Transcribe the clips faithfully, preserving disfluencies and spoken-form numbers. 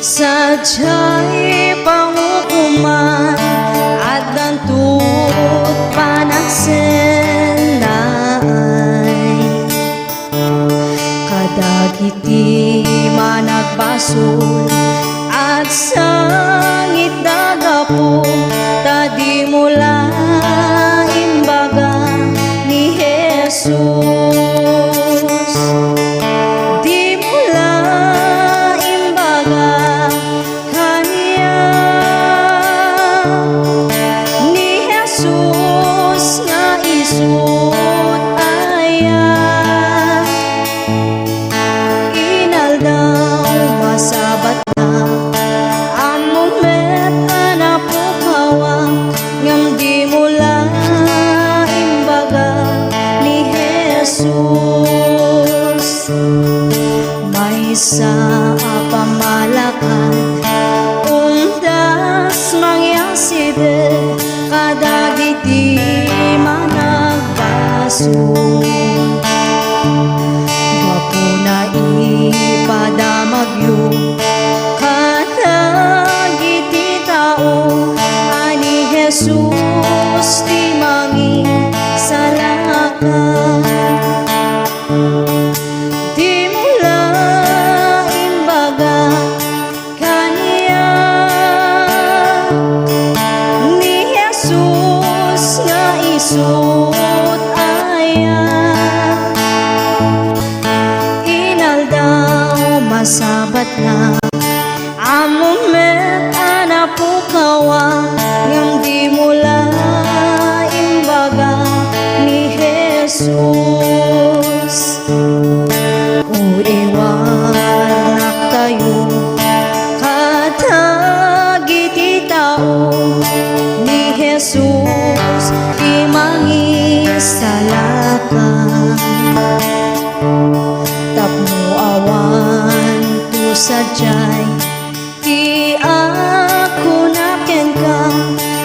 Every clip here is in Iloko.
Sadiay pangukoman, addanto panagsennaay. Kadagiti managbasol, agsangitda gapu ta dimo la imbaga ni Jesus. Dimo la imbaga kaniak ni Jesus nga isu't aya. Inaldaw, masabatna, ammom met a napukawak, ngem dimo la imbaga ni Jesus. Maysa a pammalakad, umdas mangiasideg kadagiti managbasol. Gapuna ipadamagyo kadagiti tao a ni Jesus ti mangisalakan. Dimo la imbaga kaniak ni Jesus nga isu't aya. Inaldaw, masabatna, ammom met a napukawak, ngem dimo la imbaga ni Jesus. Uiwannaktayo kadagiti tao, ni Jesus ti mangisalakan. Tapno awan to sadiay ti akuna kenka,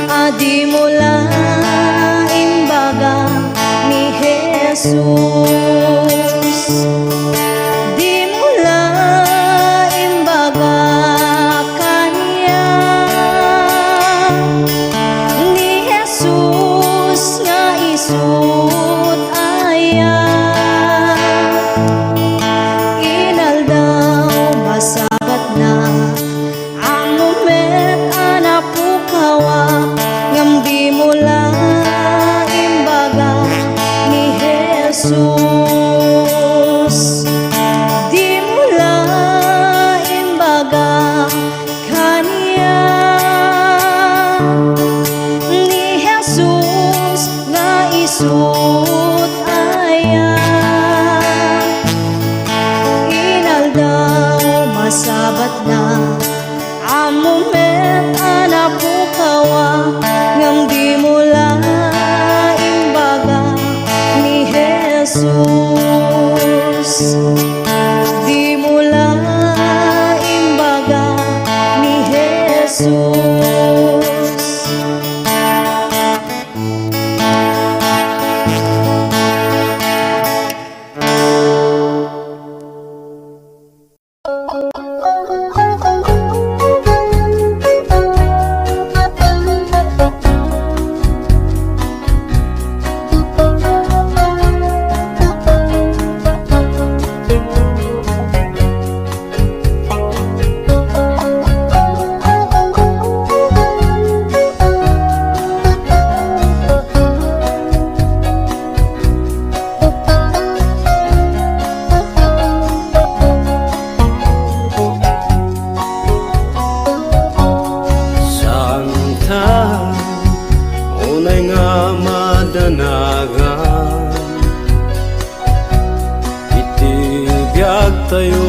a dimo la imbaga ni Jesus. Dimo la imbaga kaniak ni Jesus nga isu't aya. Inaldaw, masabatna, ammom met a napukawak, ngem dimo la imbaga ni Jesus. Dimo la imbaga kaniak ni Jesus nga isu't aya. Inaldaw, masabatna, ammom met a napukawak, ngem dimo la imbaga ni Jesus. Dimo la imbaga ni Jesus. Santa, unay nga madanagan iti biagtayo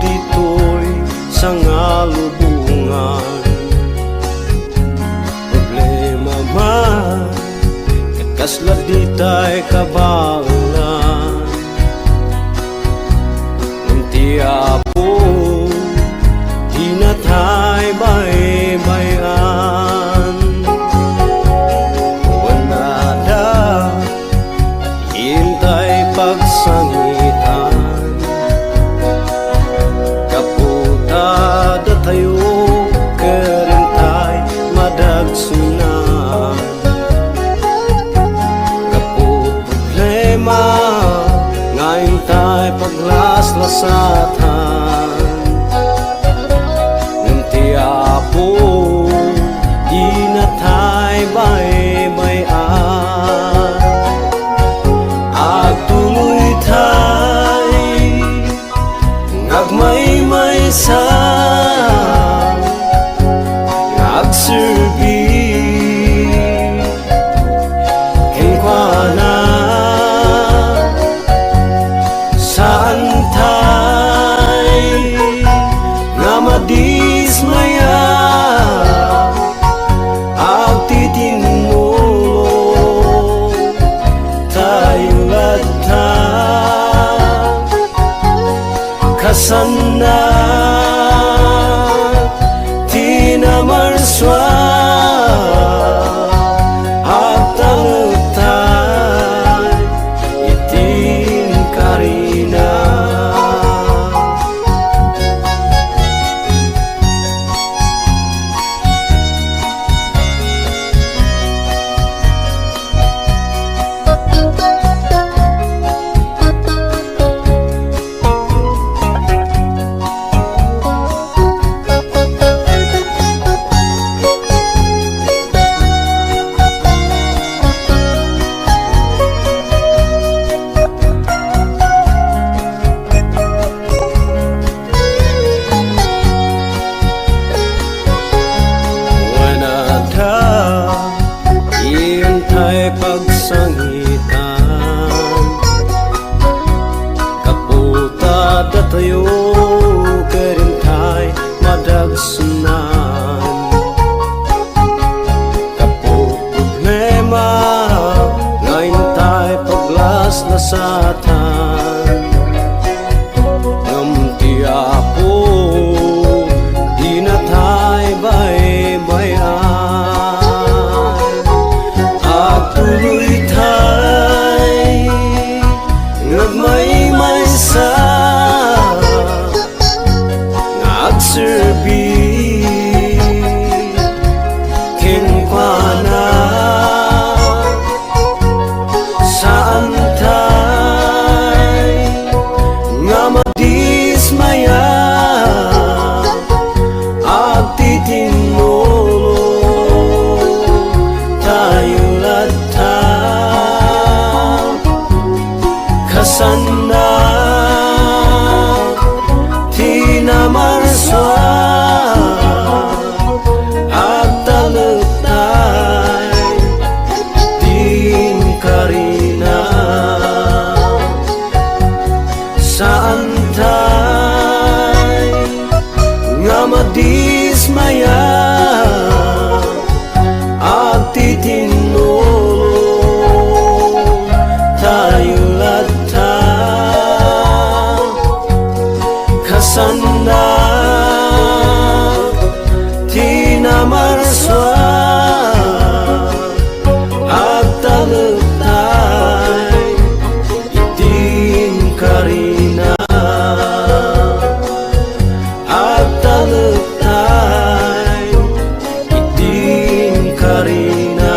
ditoy sangalubongan. Problema man, ket kasla ditay kabaelan. Ngem ti Apo, dinatay baybay-an. Wen adda intay pagsangitan, gapu ta adda dismaya, agtitinnulo tayo latta. Kasanna ti namarsua agtalekta iti inkarina. Wen adda intay pagsangitan, gapu ta datayo ket intay madagsenan. Gapu problema nga intay paglaslasatan, ngem ti Apo dinatay baybay-an. Agtuloytay nga agmaymaysa nga agserbi kenkuana. Saantay nga madismaya, agtitinnulo tayo latta. Kasanna ti namarsua, agtalekta ti inkarina. Saantay nga madismaya, agtitinnulo tayo latta. Kasanna ti namarsua, agtalekta iti inkarina. Agtalekta iti inkarina.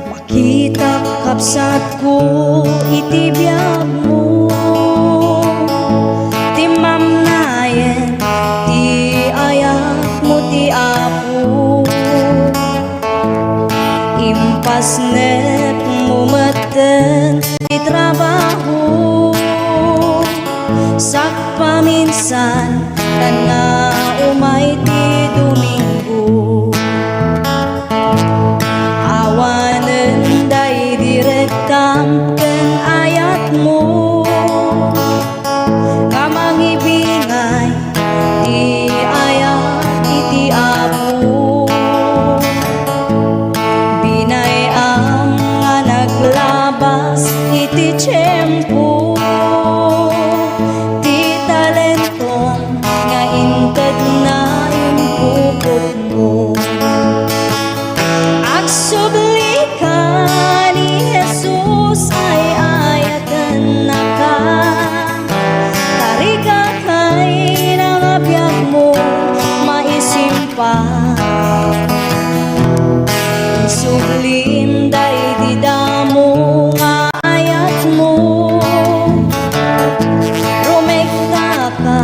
Makitak, kabsatko, iti biagmo. Timmamnayen ti ayatmo ti Apo. Impasnekmo metten ti trabaho. Sakpaminsan, ta nga umay ti Domingo. Awanen daydi rektam ken ayatmo. Nga mangibingay ti ayat iti Apo. Binay-am nga naglabas iti tiempo, ti talentom nga intedna impuputmo. Agsublika ni Jesus ay ayatennaka. Tarigakay nga biagmo maisimpay. Sublim daydi damo nga ayatmo. Rumekta ka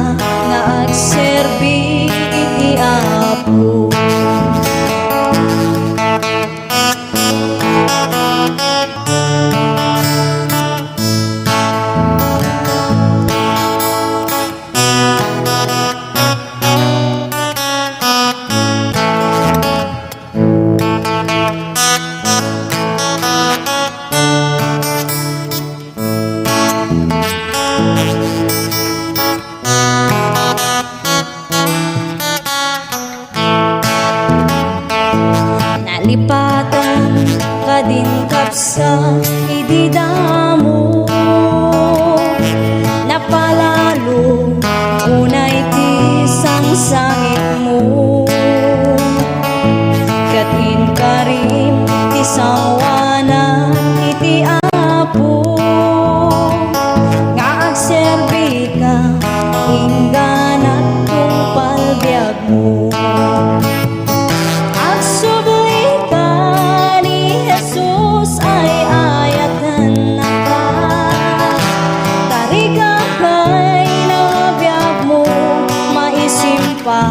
Ganak tungpal biagmo. Agsubli ka ni Jesus ay ayatennaka. Tarika kay na biagmo maisimpa.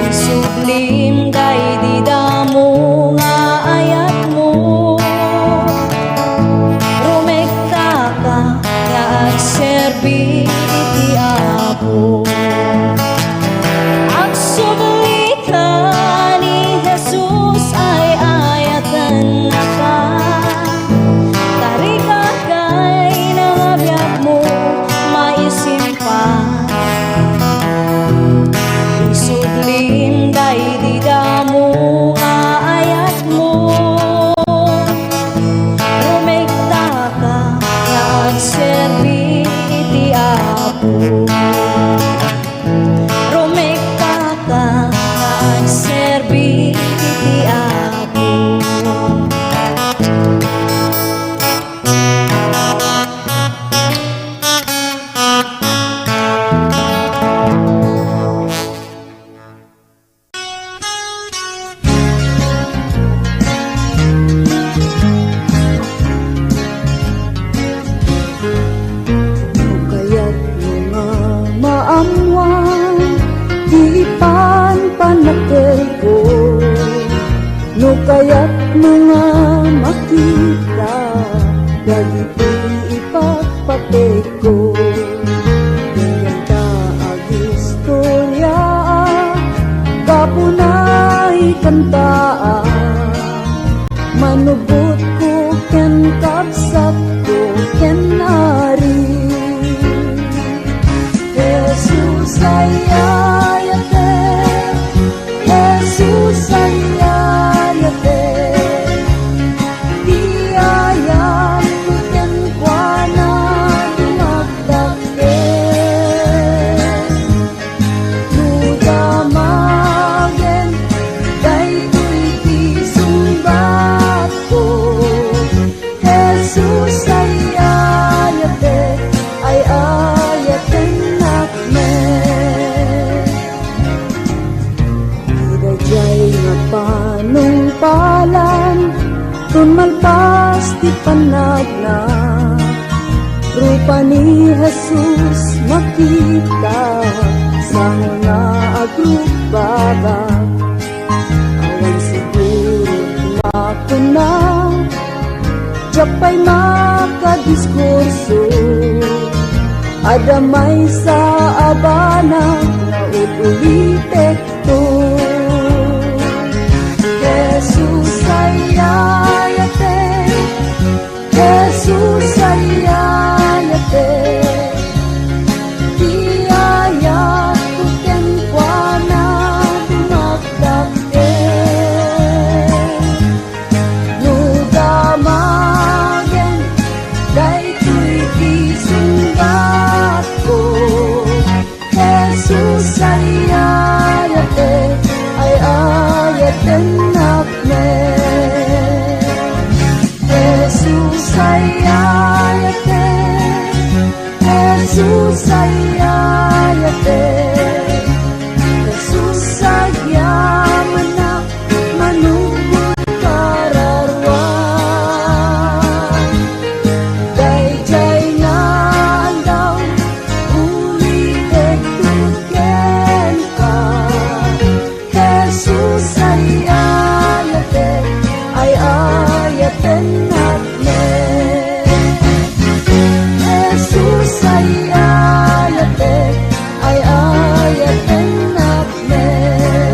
Isublim daydi damo nga ayatmo. Rumekta ka nga agserbi iti Apo. Agsubli ka ni Jesus ay ayatennaka. Tarika kay na biagmo maisimpa. Isublim daydi damo nga ayatmo. Rumektaka nga agserbi iti Apo. Rumektaka nga agserbi iti Apo. No kayatmo nga maammuan ti ipanpanakelko, no kayatmo nga makita dagiti ipatpateg ko. Denggen ta agistorya, gapu na ikanta, manubotko ken kabsatko ken Ari. Jesus, ay ayatek, Jesus, ay ayatek, ti ayatko kenkuana dumagdakkel. No damagen daytoy ti sungbatko, Jesus, ay ayatek, ay ayatennak met. Ti daydiay nga panungpalan, tummalpas ti pannagna. Rupa ni Jesus makita, sango nga agrugbabak. Awan siguro makuna, diak pay makadiskurso. Adda maysa a banag nga ug-ulitek to. Jesus, ay ayatek, Jesus, ay ayatek, ti ayatko kenkuana dumagdakkel. No damagen daytoy ti sungbatko, Jesus, ay ayatek, ay ayatennak met. Jesus, ay ayatek, Jesus, ay ayatek, Jesus, agyamanak, manugod kararua. Daydiay nga aldaw, ulitek kenka. Jesus, ay ayatek, ay ayatennak met. Jesus, ay ayatek, ay ayatennak met.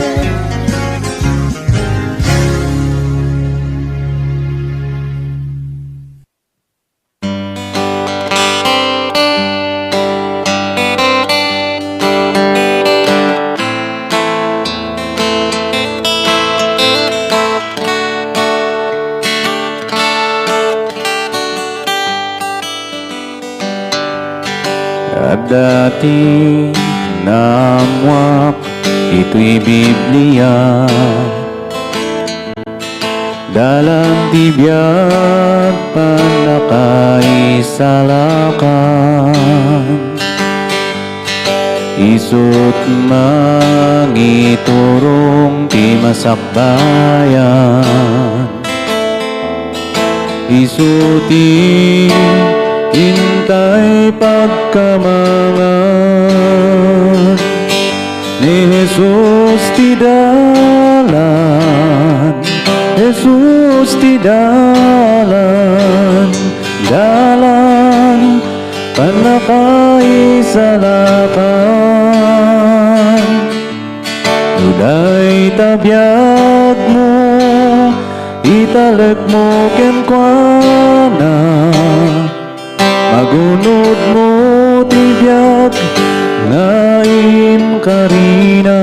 Adda ti naammuak itoy Biblia. Dalan ti biag, pannakaisalakan. Isut' mangiturong ti masakbayan. Isu ti intay pagkamangan. Ni Jesus ti dalan, Jesus ti dalan, dalan, pannakaisalakan. No dayta biagmo, italekmo kenkuana. Magunodmo ti biag nga inkarina.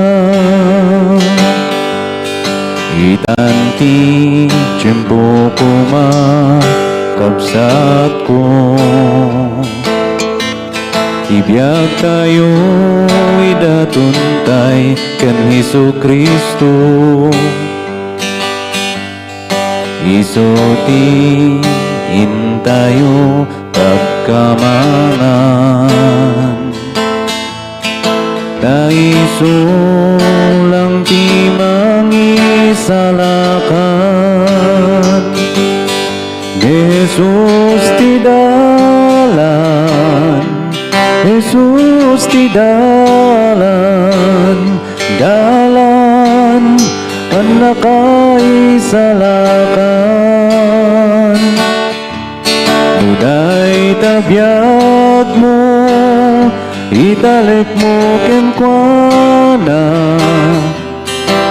Itan ti tiempo koma, kabsatko. Ti biagtayo idatun tay ken Jesu-Cristo. Isu ti intayo pagkamangan. Ta isu lang ti mangisalakan. Jesus ti dalan, Jesus ti dalan, dalan, pannakaisalakan. No dayta biagmo, italekmo kenkuana.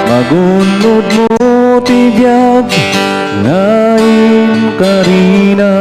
Magunodmo ti biag nga inkarina.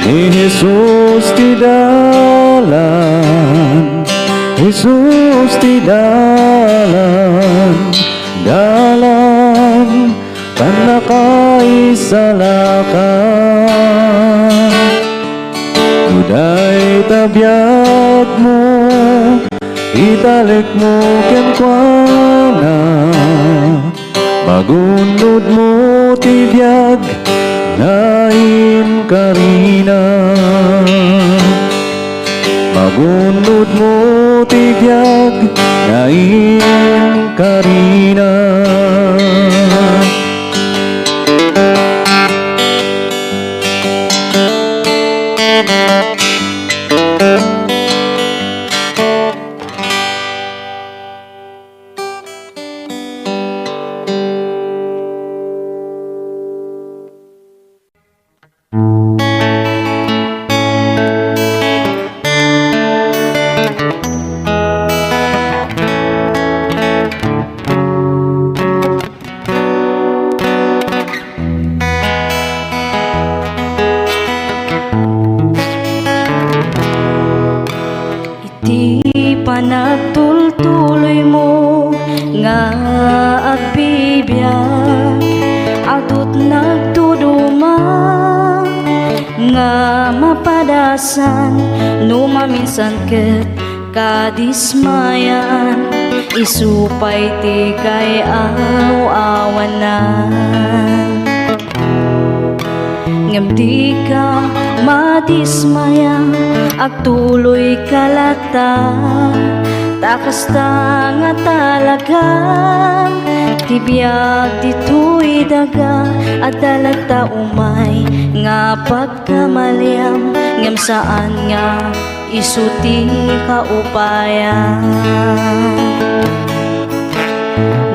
Ni Jesus ti dalan, Jesus ti dalan, dalan, pannakaisalakan. No dayta biagmo, italekmo kenkuana. Magunodmo ti biag nga inkarina. Magunodmo ti biag nga inkarina. Iti panagtultuloymo nga agbibiag, adut nagtudoma nga mapadasan no maminsan ket kadismayan, isu pay ti kay-aw-awanan. Ngem dika madismaya, agtuloyka latta, ta kasta nga talaga ti biag ditoy daga. Adda latta umay nga pagkamaliam, ngem saan nga isu ti kaupayan.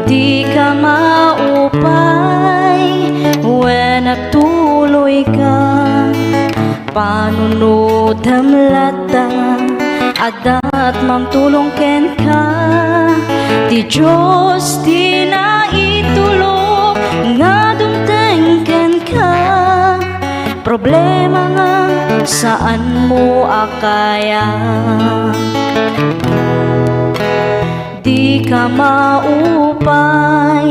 Dika maupay wen agtuloyka, panunodem latta, adda't mangtulong kenka. Ti Dios ti naitulok nga dumteng kenka. Problema nga saan mo a kaya. Dika maupay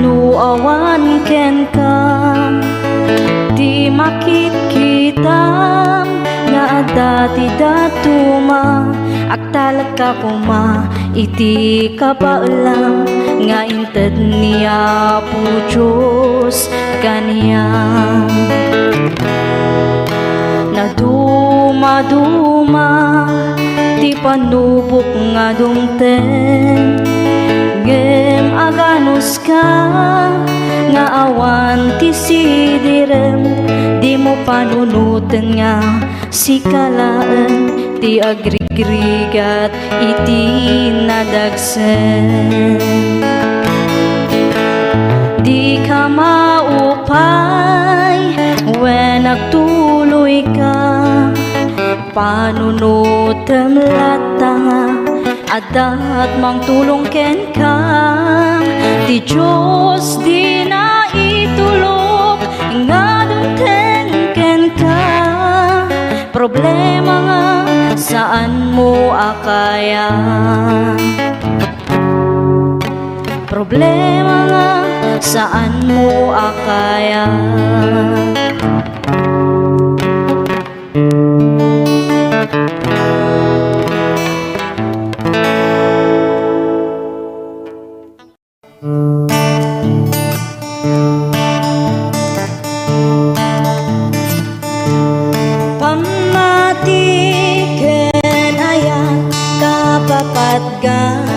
no awan kenka. Ti makitkita nga adda ti dadduma, agtalekka koma iti kabaelam nga inted ni Apo Dios kaniam. Nadumaduma ti panubok nga dumteng, ngem aganuska nga awan ti sidirem, dimo panunoten nga sika laeng ti agrigrigat iti nadagsen. Dika maupay wen agtuloyka, panunotem latta nga adda mangtulong kenka. Ti Dios dina itulok nga dumteng kenka. Problema nga saan mo a kaya. Problema nga saan mo a kaya. Pammati ken ayat, kapapatgan,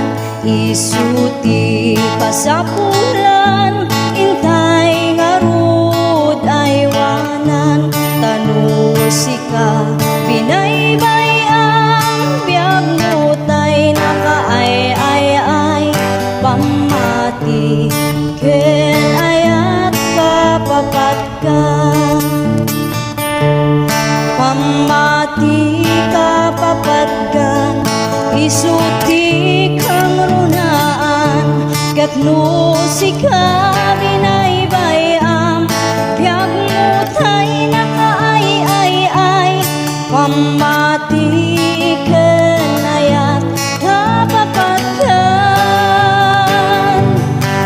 isu ti pasapulan, intay ngarud aywanan, ta no sika binaybay-am, biag mo tay nakaay-ay-ay. Pammati ken ayat, kapapatgan. Pammati, kapapatgan, isu ti kangrunaan, ket no sika binaybay-am, biag mo tay nakaay-ay-ay. Pammati ken ayat, kapapatgan,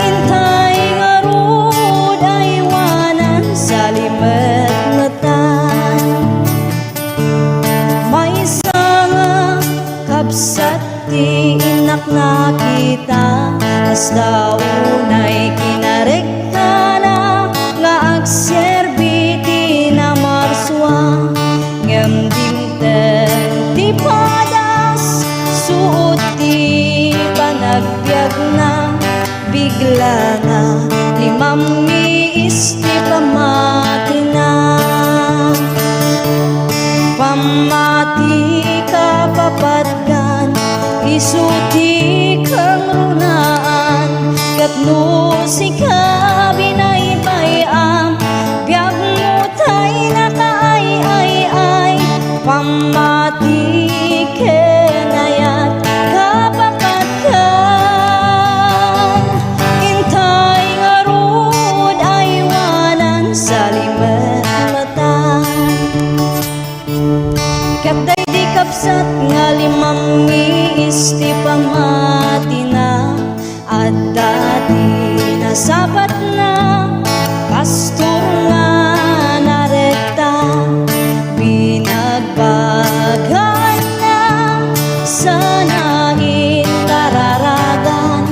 intay ngarud aywanan, salimetmetan. Maysa nga kabsat ti innak nakita, kasta unay kinarektana nga agserbi ti namarsua, ngem dimteng ti padas, suot ti panagbiagna. Bigla nga limammiis ti pammatina. Pammati, kapapatgan, isu ti kangrunaan, ket no sika binaybay-am, biag mo tay nakaay-ay-ay. Pammati ken ayat, kapapatgan, intay ngarud aywanan, salimetmetan. Ket daydi kabsat nga limammiis ti pammatina, adda ti nasapatna, pastor nga narekta, binagbaganna, sana inkararagan,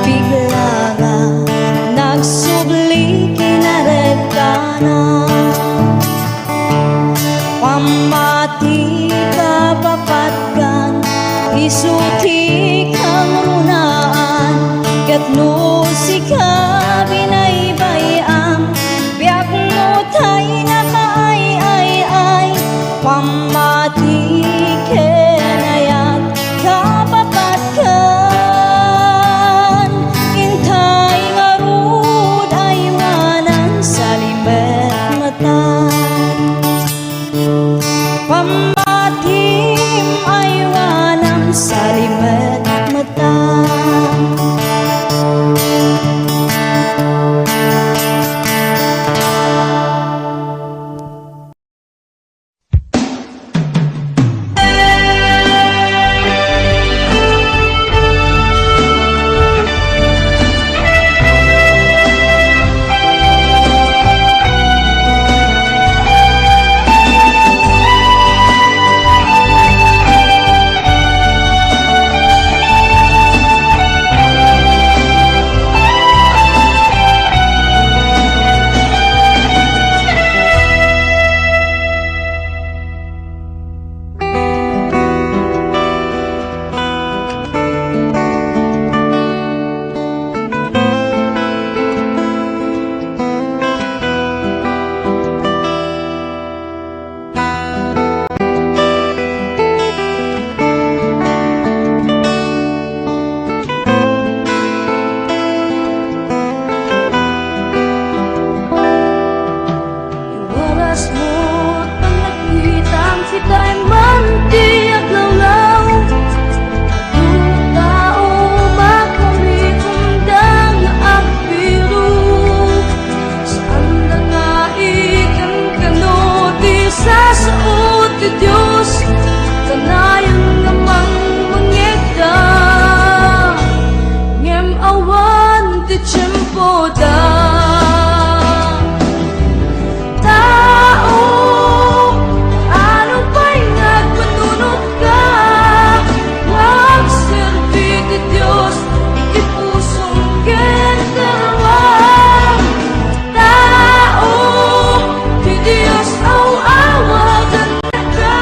bigla nga nagsubli kinarektana. Pammati, kapapatgan, isu ti kangrunaan, ket no sika binaybay-am, biag mo tay nakaay-ay-ay. Pammati ken ayat, kapapatgan, intay ngarud aywanan, salimetmetan. Pammatim aywanam, salimetmetan. Ti aglawlaw, adu a tao, makamitumda nga agbiru. Saanda nga ikankano ti sasao ti Dios, kanayon nga mangmangngegda, ngem awan ti tiempoda. Tao, ano pay nga agpanunotka nga agserbi ti Dios iti pusom ken karuam? Tao, ti Dios aw-awaganka.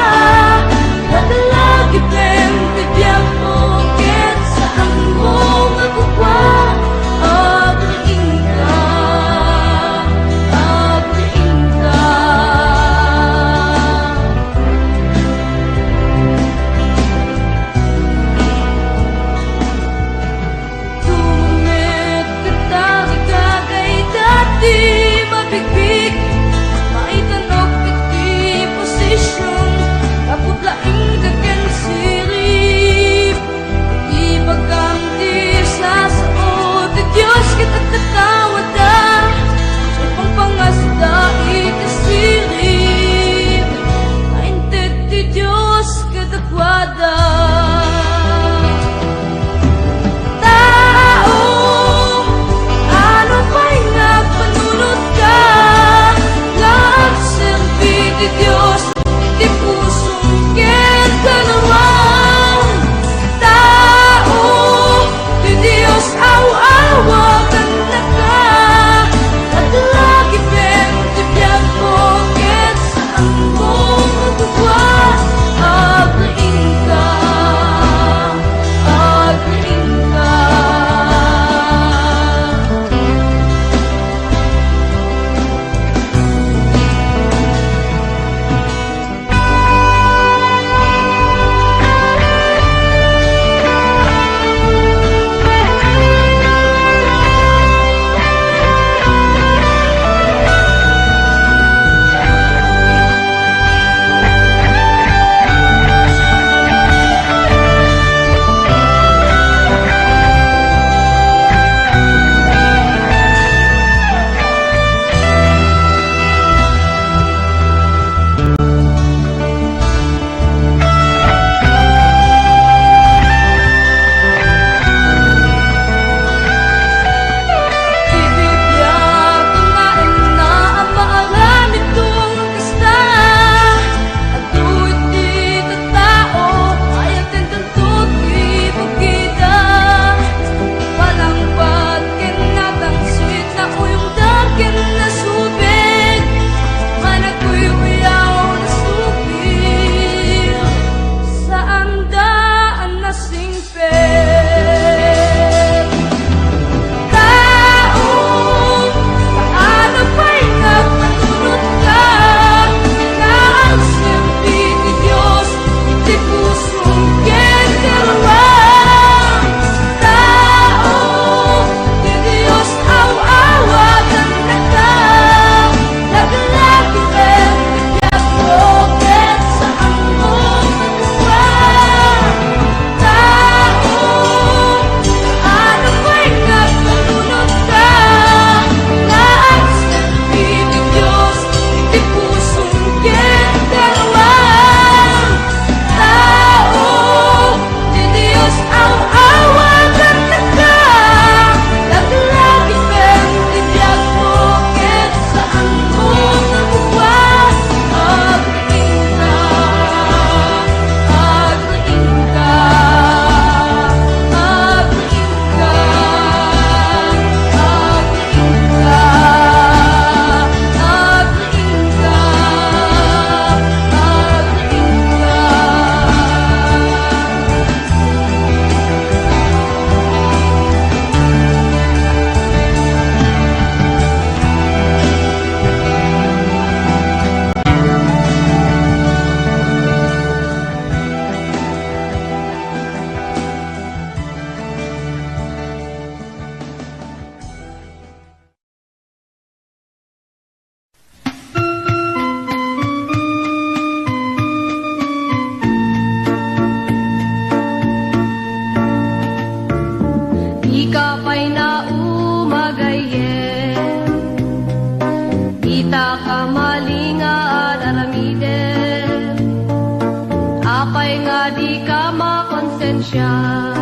Siak,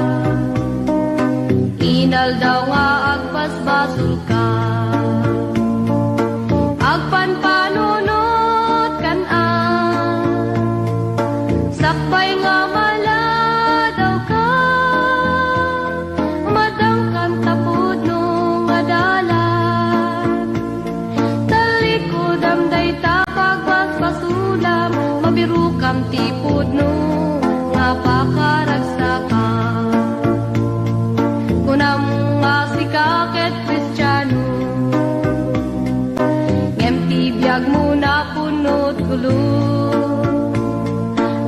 inaldaw nga agbasbasolka, agpanpanunotkan, a, sakbay nga maladawka, madangkan ta pudno nga dalan. Tallikudam dayta pagbasbasolam, mabirokam ti pudno nga pakaragsakam. Kunam nga sika ket Kristiano, ngem ti biagmo napuno't gulo.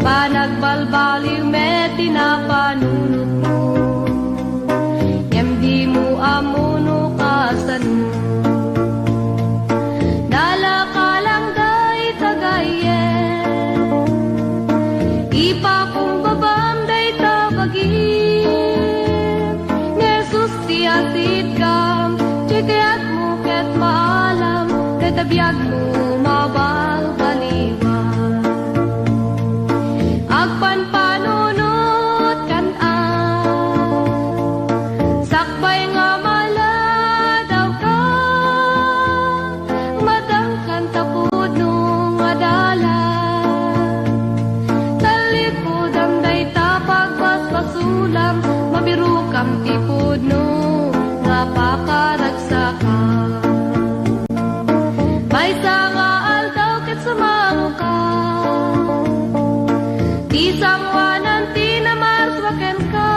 Panagbalbaliw met ti napanunotmo. Ngem dimo ammo no kasano. Nalaka lang dayta gayyem. Ipakumbabam dayta bagim. Ni Jesus ti asitkam, ti kayatmo ket maalam, dayta biagmo mabalbaliwan. Agpanpanunotkan, a, sakbay nga maladawka, madangkan ta pudno nga dalan. Tallikudam dayta pagbasbasolam, mabirokam ti pudno nga pakaragsakam. Maysa nga aldaw ket sumaruka. Ti sangoanan ti namarsua kenka.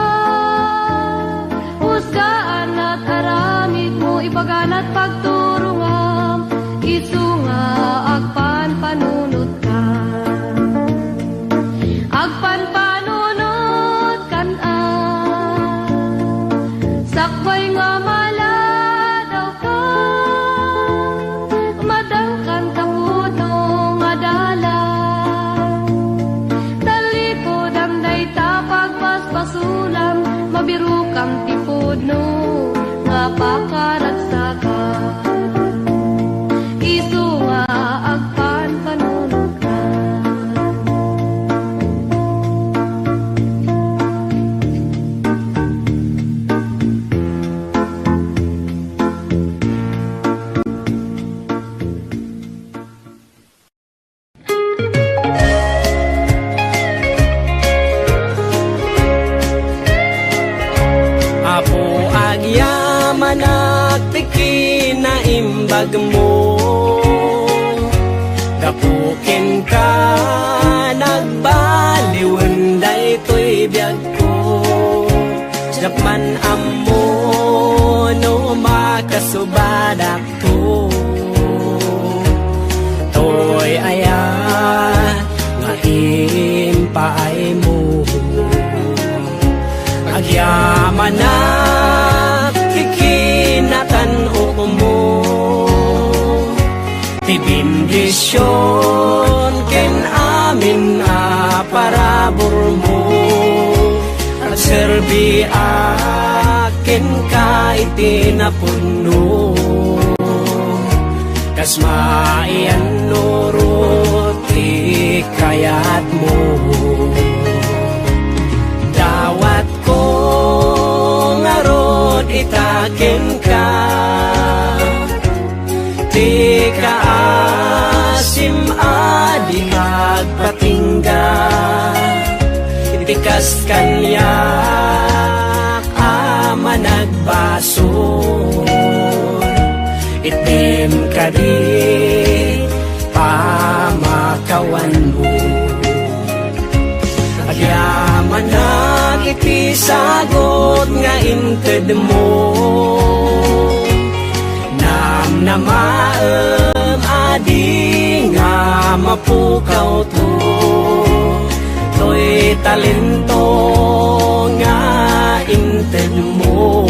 Husgaan la't aramidmo, ibagana't pagturongam, isu nga agpanpanunotka. Agpanpanunotkan, a, sakbay nga maladawka, madangkan ta pudno nga dalan. Tallikudam dayta pagbasbasolam, mabirokam ti pudno nga pakaragsakam. Isu nga agpanpanunotkan. Apo, agyamanak ti kinaimbagmo. Gapu kenka, nagbaliwen daytoy biagko. Diak man ammo no makasubadak to. Toy aya nga impaaymo? Agyamanak ti kinatan-okmo, ti bendision ken amin a paraburmo. Agserbiak kenka iti napudno, kas maiyannurot ti kayatmo. Dawatko ngarud ita kenka ti kaasim a di agpatingga, iti kas kaniak a managbasol, itdim kadi pamakawanmo. Agyamanak iti sagut nga intedmo. Namnamaem a di nga mapukawto toy talento nga intedmo.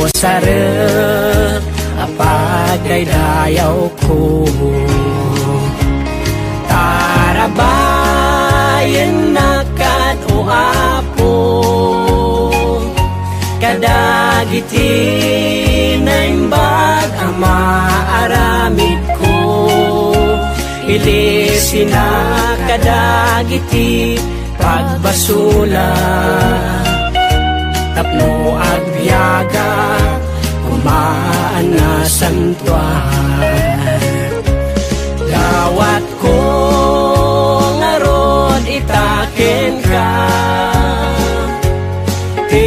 Usarek a pagdaydayawko, tarabayennak kad, O Apo, kadagiti naimbag a maaramidko. Ilisinak kadagiti pagbasula, tapno agbiagak kumaan a santuar. Dawatko ngarud ita kenka ti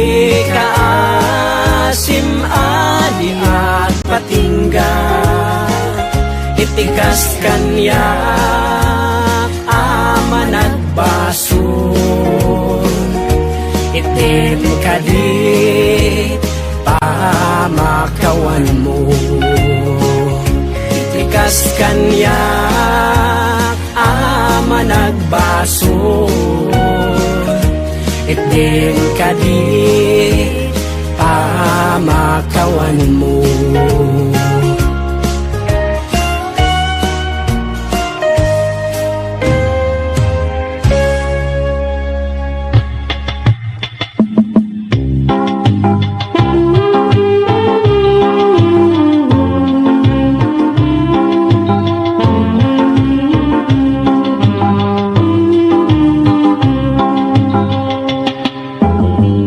kaasim a di agpatingga iti kas kaniak a managbasol. Itdim kadi pamakawanmo iti kas kaniak a managbasol. Itdim kadi pamakawanmo.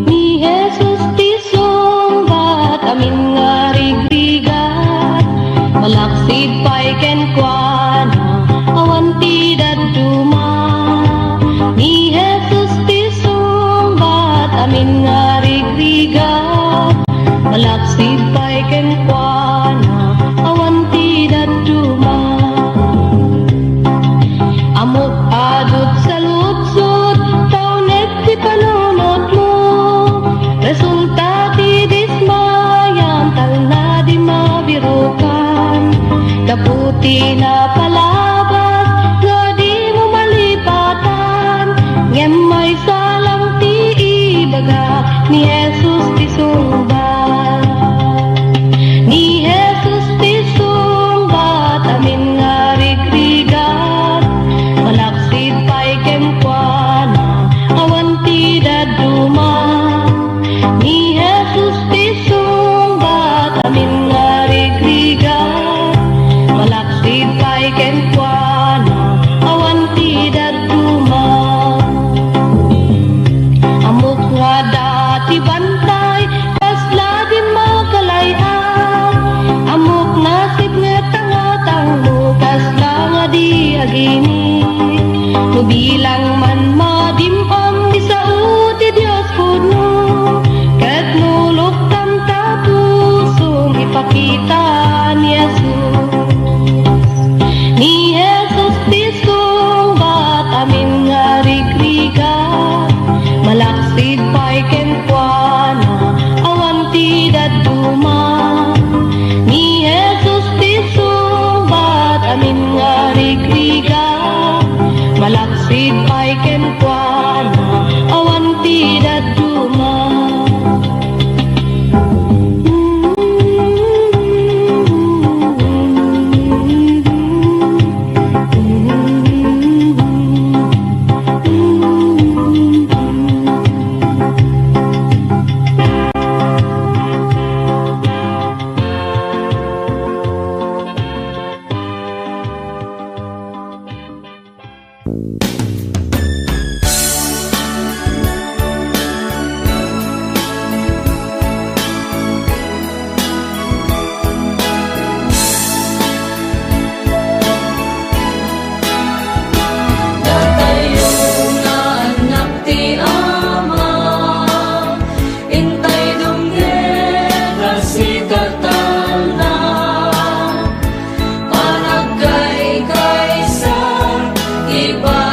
Ni Jesus ti sungbat amin nga rigrigat, malaksid pay kenkuana, awan ti dadduma. Ni Jesus ti sungbat amin nga rigrigat, malaksid pay kenkuana, awan ti dadduma. Ammok a dutsaludsod, taunek ti panunotmo. Resulta ti dismayam, talna di mabirukan. Gapu ti napalabas nga dimo malipatan, ngem maysa lang ti ibaga, ni Jesus ti sungbat. Ni Jesus ti sungbat amin nga rigrigat, malaksid pay kenkuana, awan ti dadduma. Ni Jesus ti sungbat amin nga rigrigat, malaksid pay kenkuana, awan ti dadduma. Ammok nga adda ti bantay, kasla di makalay-at. Ammok nasipnget a ngatangmo, kasla nga di agini. No bilang man madim-am, ti sao ti Dios pudno, ket no luktam ta pusom, ipakita ni Jesus. Ni Jesus ti sungbat amin nga rigrigat, malaksid pay kenkuana, awan ti dadduma. Ni Jesus ti sungbat amin nga rigrigat, malaksid pay kenkuana, awan ti dadduma. Datayo nga annak ti Ama, intay dumngeg a sikatalna, panagkaykaysa, iba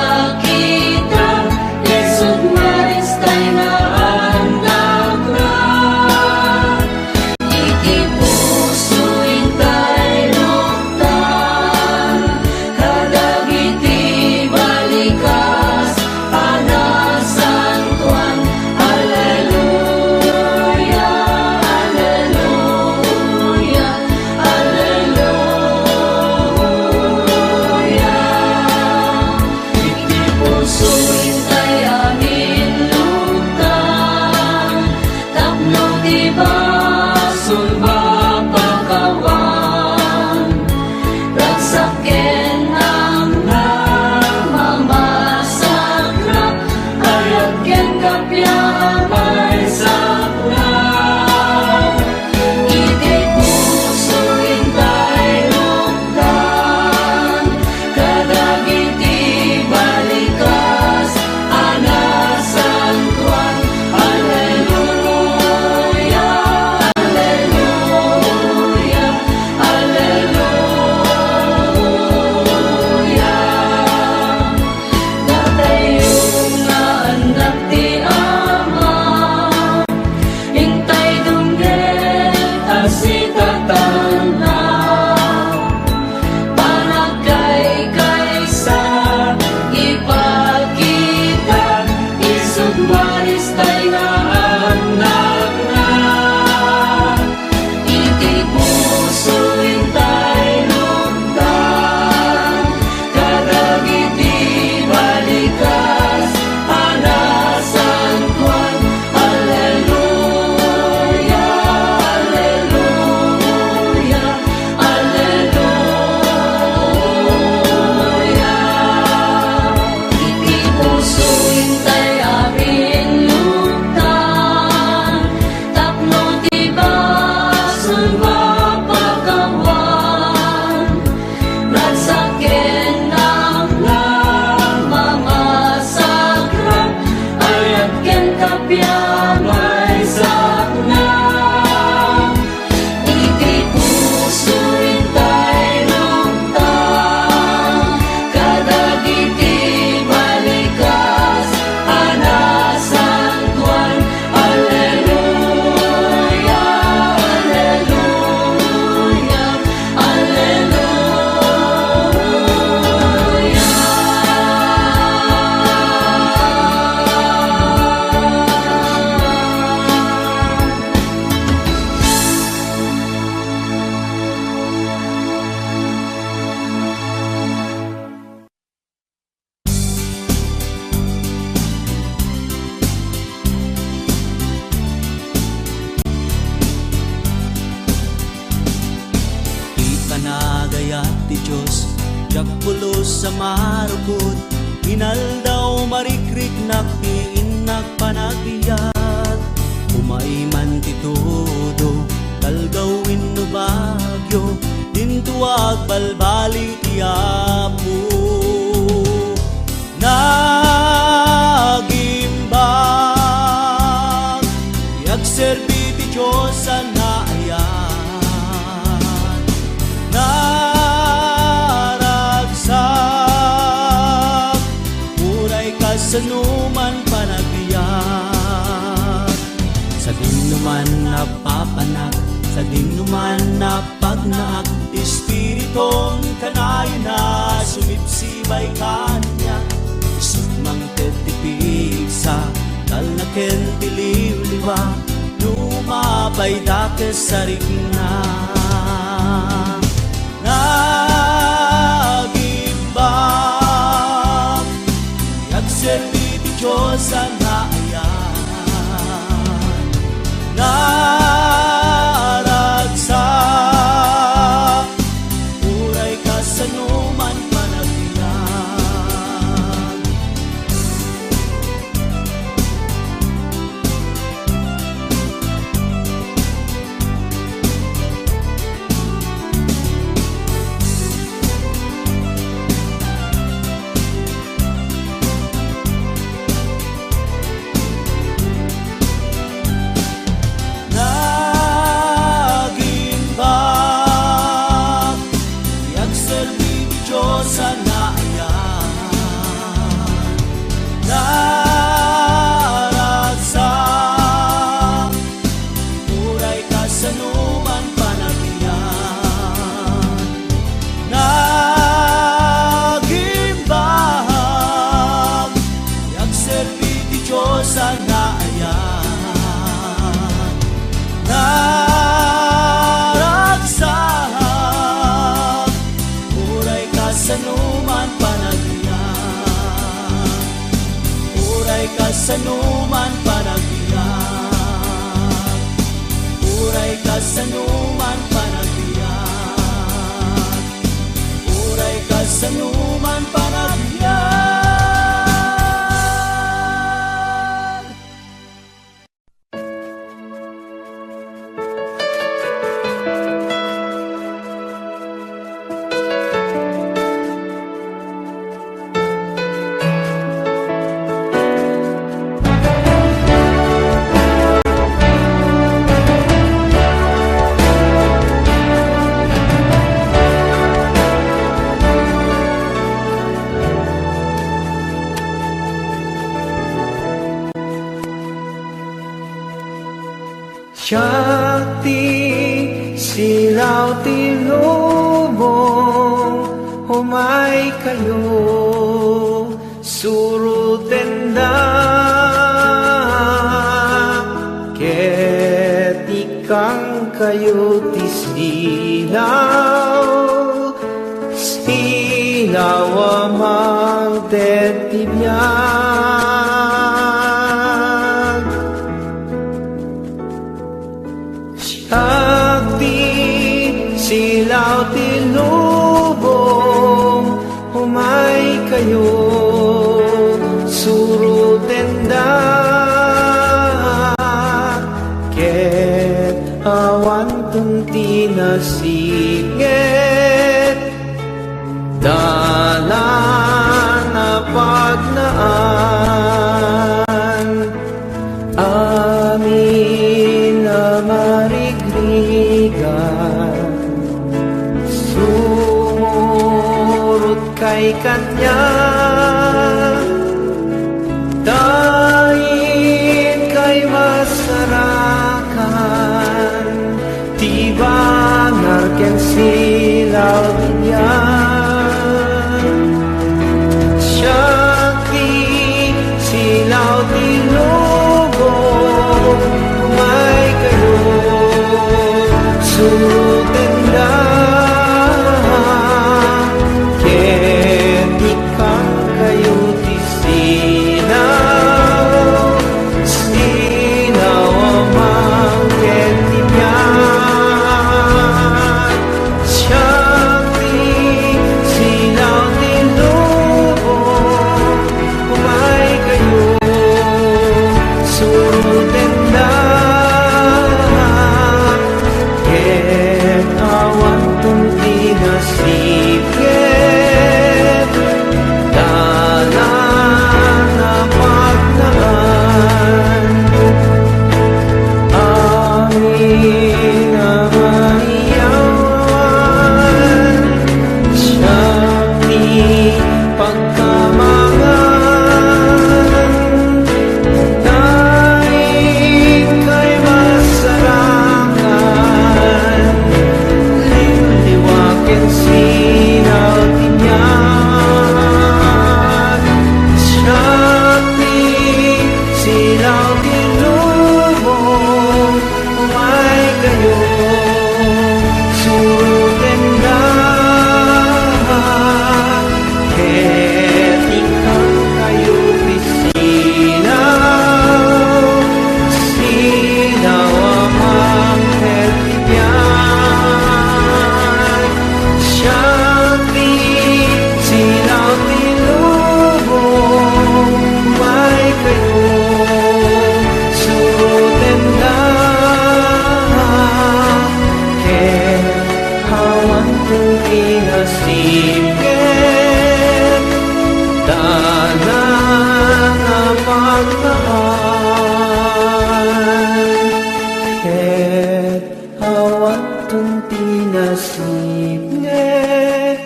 Diak pulos a marukot, inaldaw marikriknak ti innak panagbiag. Umay man ti tudo, talgaw wenno bagyo, dinto agbalbaliw ti Apo. Nagimbag ti agserbi ti Dios a naayat. Naragsak, uray kasano man panagbiag. Sadinoman a papanak, sadinoman a pagnaak, ti Espiritum kanayon a sumipsipay kaniak. Isut' mangted ti pigsa, talnaken ti liwliwa, no mapay dakes a rikna. Nagimbag ti agserbi ti Dios a naayat. Naragsak, uray kasano man panagbiag. Nagimbag ti agserbi ti Dios a naayat. Naragsak, uray kasano man panagbiag. Nagimbag ti agserbi ti Dios a naayat. Naragsak, uray kasano man panagbiag. Uray kasano man panagbiag. Uray kasano man panagbiag. Uray kasano man panagbiag. Siak ti silaw ti lubong, umaykayo, surotendak, ket ikkangkayo ti silaw, silaw a mangted ti biag. Siak ti silaw ti lubong, umaykayo, surotendak, ket awanton ti nasipnget. Dalan a pagnaan, amin a marigrigat, sumurotkay kaniak, ta inkay masarakan. Ti banag ken silaw ti biag. Siak ti silaw ti lubong, umaykayo, surotendak, ket ikkangkayo Pagkamangan, ta ikay masarangan, liwliwa ken sinaw ti biag. Siak ti sinaw ti lubong, umay kayo, surotendak, ket ikkan kayo ti sinaw, sinaw a mangted ti biag. Siak ti sinaw ti lubong, umay kayo, surotendak, ket awanton ti nasip ket dalan a pagnaed, ket awanton ti nasip ket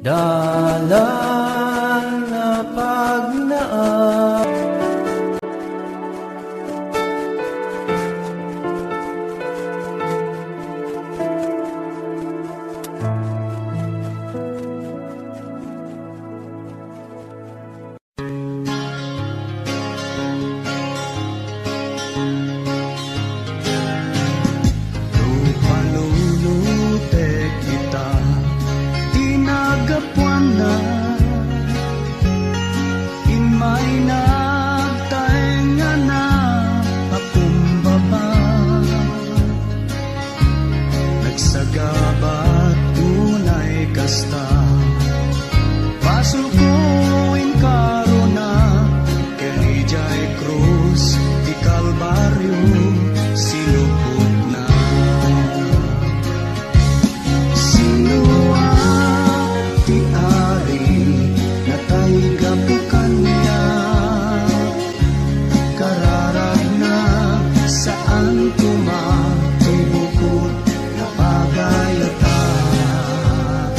dalan a pagnaed. Lupalunutek ita ti naggapuanna, immay nagtaengngana a kumbaba. Nagsagabat unay kasta, basolko inkarona, ken idiay krus ti Kalbario sinupotna. Sinoak ti Ari, natay gapu kaniak, kararagna, saan koma ti bukod nga pagayatak.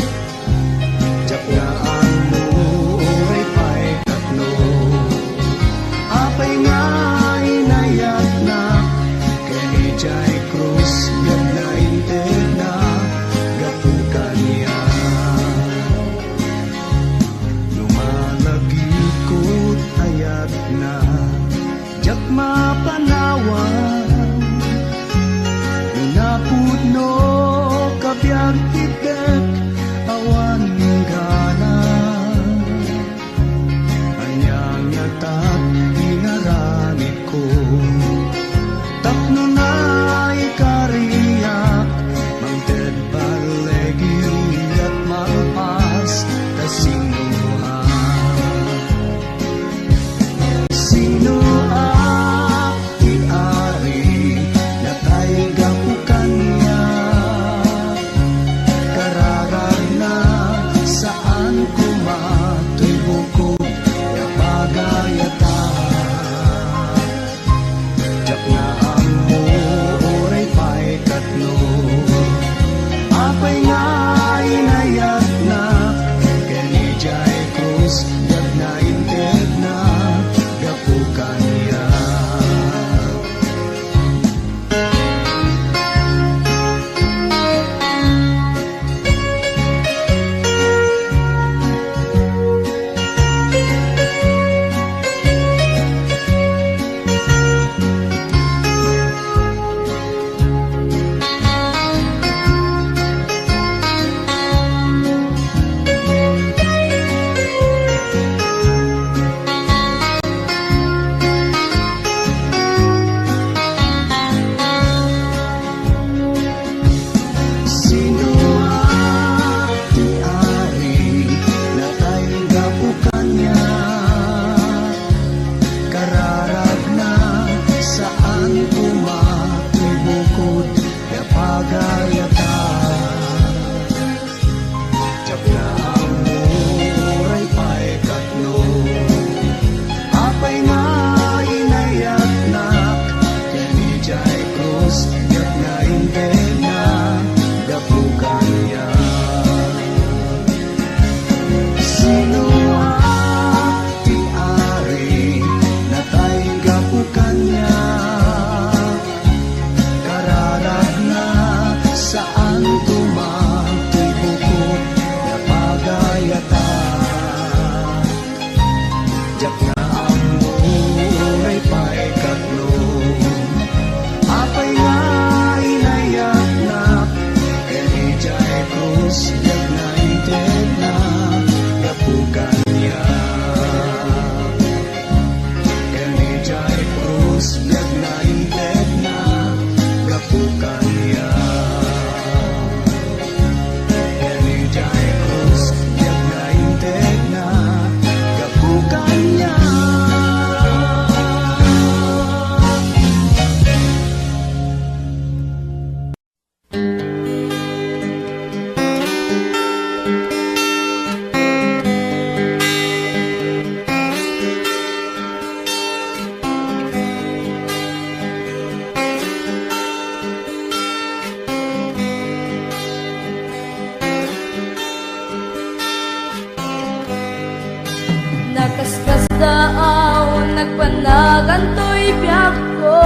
Panagantoy biagko,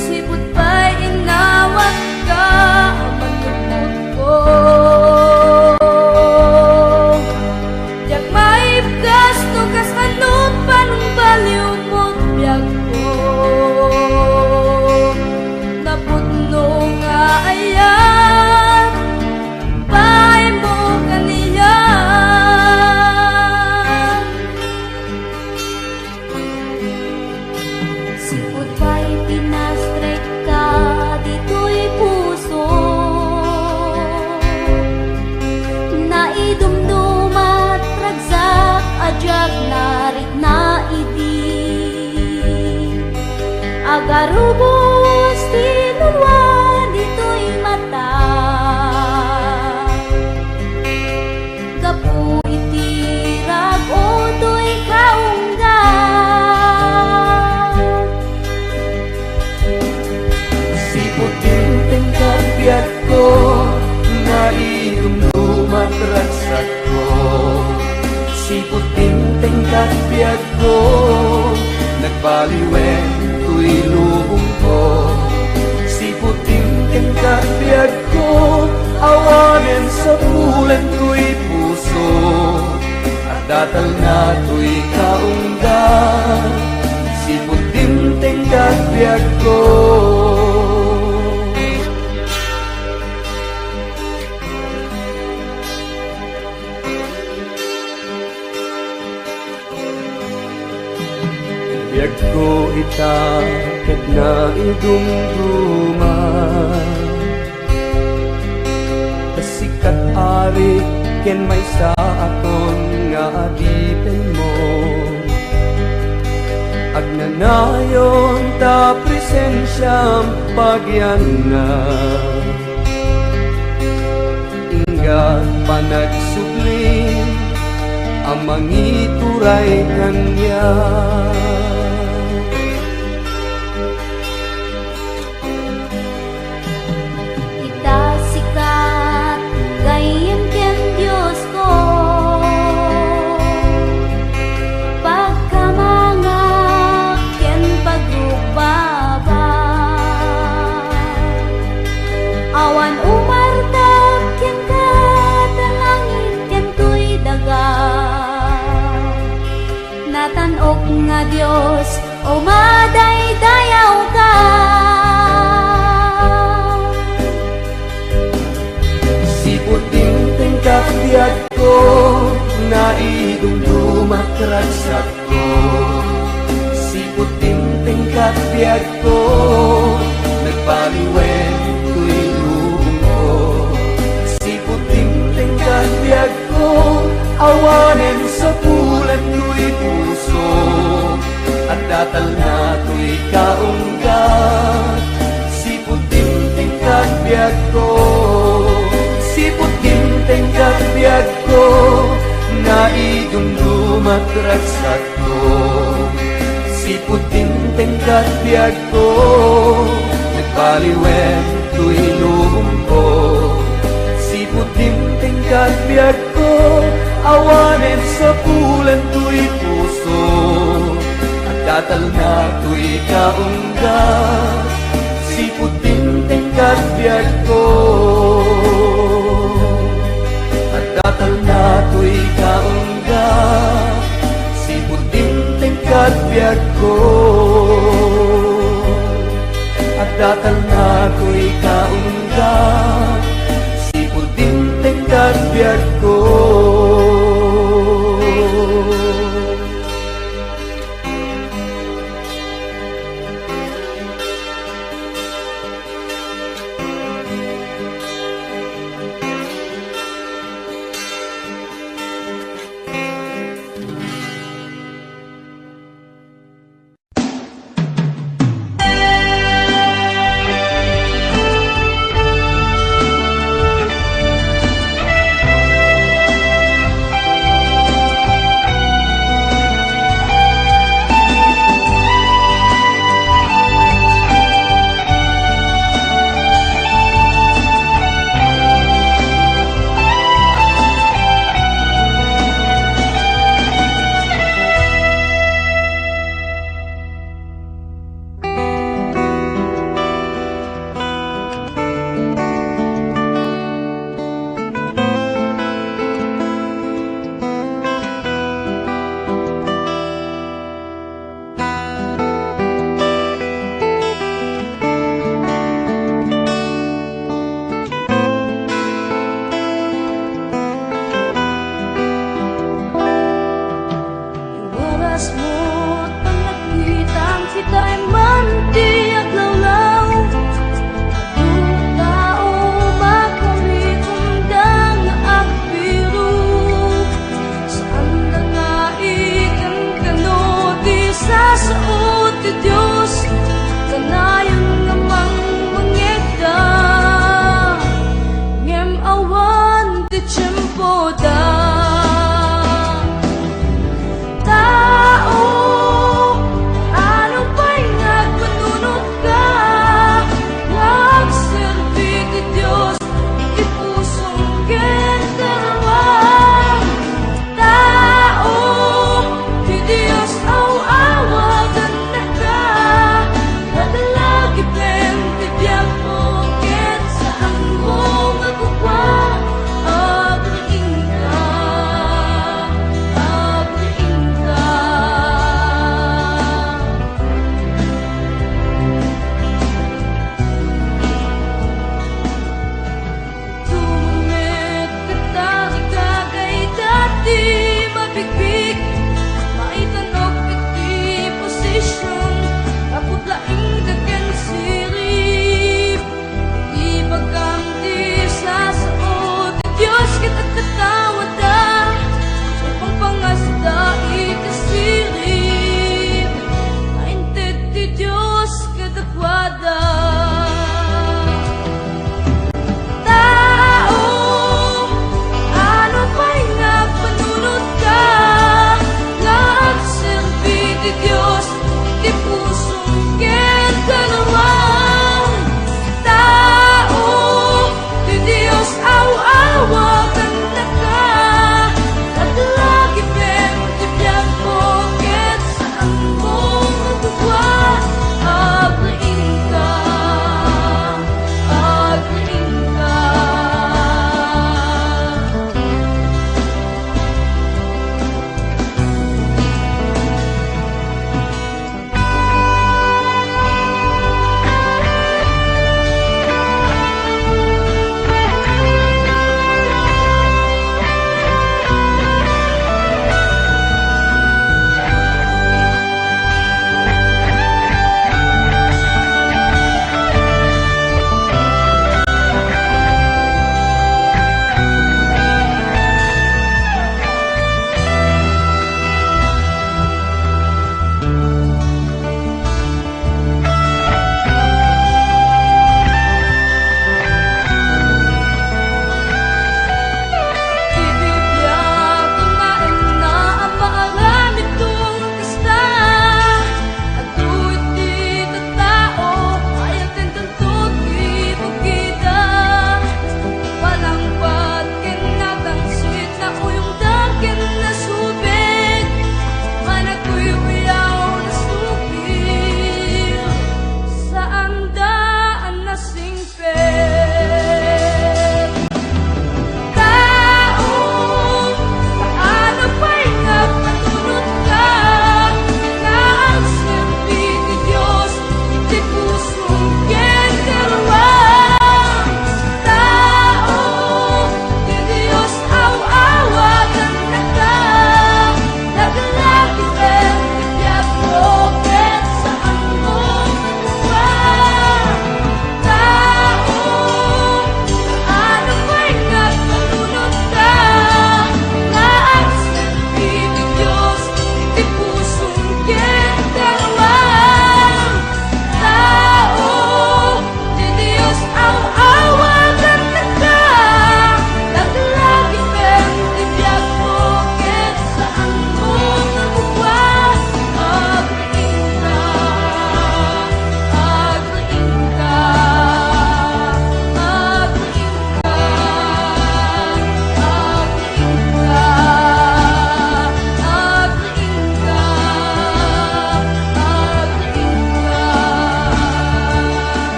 sipud pay innawatka a manlukotko. Diak maibkas no kasano panungbaliwmon biagko. Napudno nga ayat, bainmo kaniak. Sipud pay pinastrekka ditoy puso, naidumdumat ragsak a diak narikna idi. Agarubos ti nalua ditoy mata. Gapu iti ragutoy kaunggan. Sipud dimtengka biagko, naidumdumat ragsakko. Sipud dimtengka biagko, nagbaliwen toy lubongko. Sipud dimtengka biagko, awanen sapulen toy puso. Adda talna toy kaunggan, sipud dimtengka biagko. Biagko ita ket naidumduma. Ta sika ti ari ken maysa a ton nga adipenmo. Agnanayon ta presensiam pagianna. Ingga panagsubli a mangituray kaniak. Ita sika ti gayyem ken Diosko, pagkamangak ken pagrukbabak. Awan umartak kenka ta langit ken toy daga. Natan-ok nga Dios, umadaydayawka. Sipud dimtengka biagko, naidumduma ti ragsakko. Sipud dimtengka biagko, nagbaliwen toy lubongko. Sipud dimtengka biagko, awanen sapulen toy puso. Adda talna toy kaunggan, sipud dimtengka biagko. Sipud dimtengka biagko, naidumduma ti ragsakko. Sipud dimtengka biagko, nagbaliwen toy lubongko. Sipud dimtengka biagko, awanen sapulen toy puso. Adda talna toy kaunggan, sipud dimtengka biagko. Adda talna toy kaunggan, sipud dimtengka biagko. Adda talna toy kaunggan, sipud dimtengka biagko.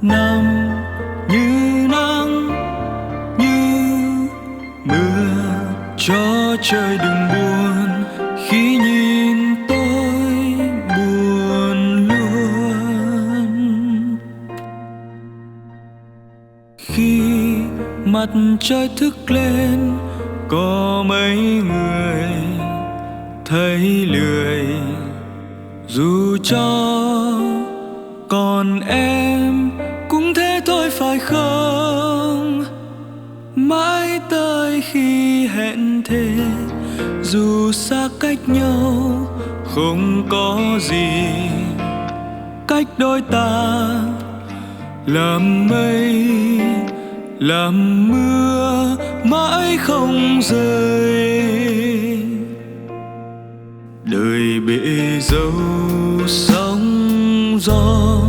Năm như nắng, như mưa, cho trời đừng buồn khi nhìn tôi buồn luôn. Khi mặt trời thức lên, có mấy người thấy lười, dù cho còn em cũng thế thôi phải không? Mãi tới khi hẹn thề, dù xa cách nhau không có gì cách đôi ta, làm mây, làm mưa mãi không rơi. Đời bể dâu sóng gió,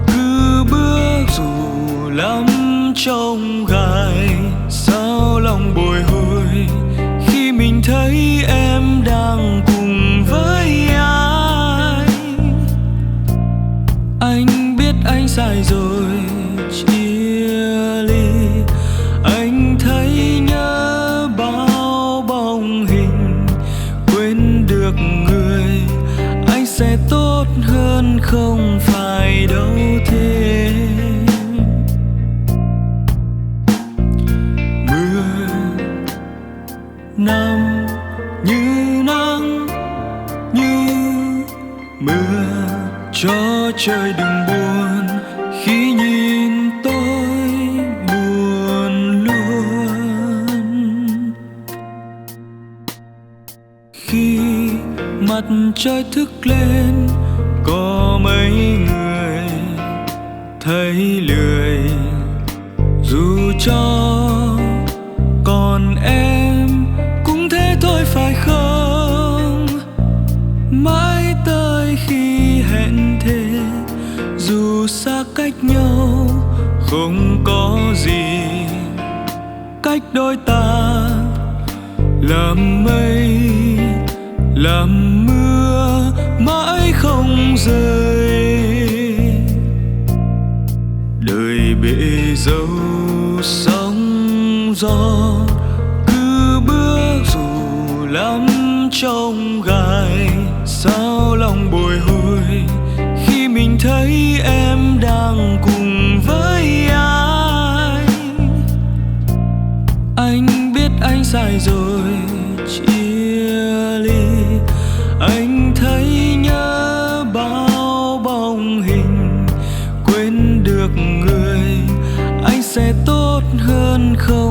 cứ bước dù lắm chông gai. Sao lòng bồi hồi khi mình thấy em đang cùng với ai? Anh biết anh sai rồi, chia ly. Anh thấy nhớ bao bóng hình, quên được người, anh sẽ tốt hơn không phải đâu thêm. Mưa năm như nắng, như mưa, cho trời đừng buồn khi nhìn tôi buồn luôn. Khi mặt trời thức lên, có mấy người thấy lười, dù cho còn em cũng thế thôi phải không? Mãi tới khi hẹn thề, dù xa cách nhau không có gì cách đôi ta, làm mây, làm mưa mãi không rơi. Đời bể dâu sóng gió, cứ bước dù lắm chông gai. Sao lòng bồi hồi khi mình thấy em đang cùng với ai? Anh biết anh sai rồi, chia ly. Anh thấy nhớ bao bóng hình, quên được người, anh sẽ tốt hơn không